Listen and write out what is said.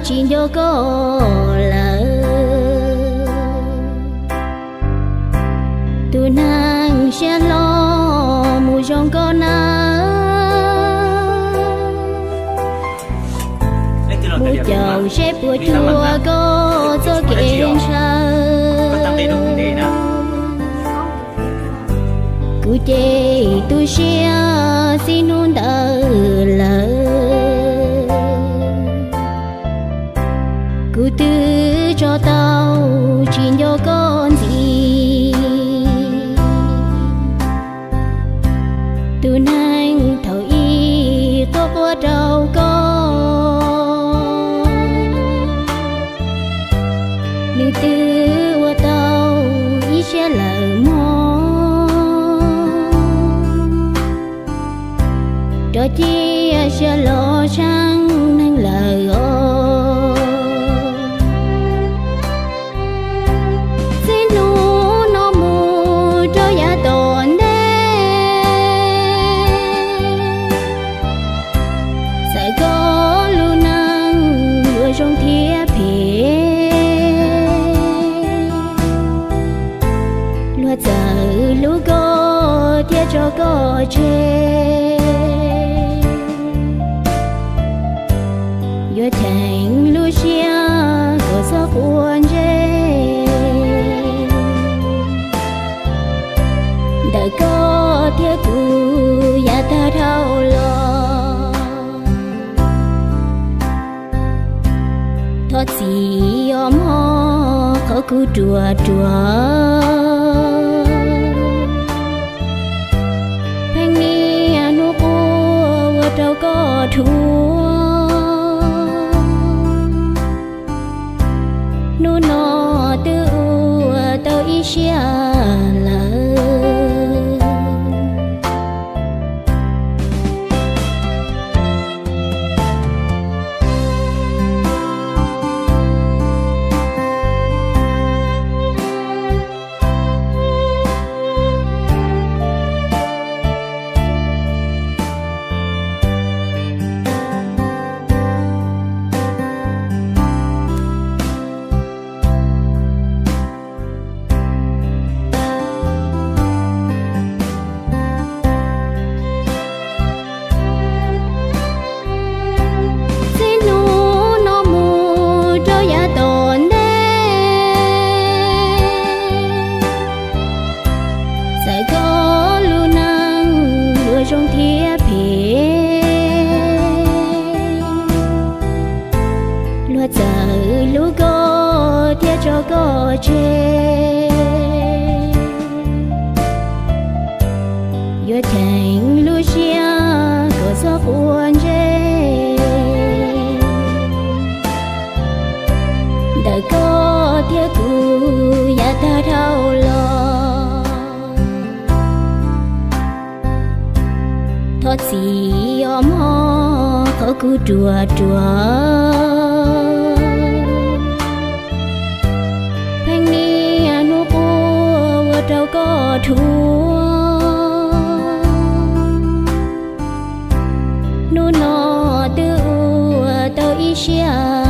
tsis nco koj lawm. Tus neeg siab hlob mus zoo koj nawb, mus caum seb puas cuag koj txoj kev ntshaw. Kuv ces tu siab txij hnub ntawd lawm, kuv twb tso tau tsis nco koj ntxiv. Tus neeg thaum ub quaj quaj rau koj, nws twb ua tau ib siab lawm mog. Rov cia siab los tsheej neeg lawm os. Txij hnub no mus rau yav tom ntej, txawm koj lub neej yuav zoo thiab phem, luag txawm hlub koj thiab tso koj tseg, yuav cheem lub siab kom txhob quav ntsej. Ntawm koj thiab kuv yav tag dhau los, thov txim os mog qhov kuv ruam ruam. Pheej niaj hnub quaj ua rau koj dhuav, hnub no twb ua tau ib siab lawm. Txij hnub no mus rau yav tom ntej, txawm koj lub neej yuav zoo thiab phem, luag txawm hlub koj thiab tso koj tseg, yuav cheem lub siab kom txhob quav ntsej. Ntawm koj thiab kuv yav tag dhau los, thov txim os mog qhov kuv ruam ruam. Pheej niaj hnub quaj ua rau koj dhuav, hnub no twb ua tau ib siab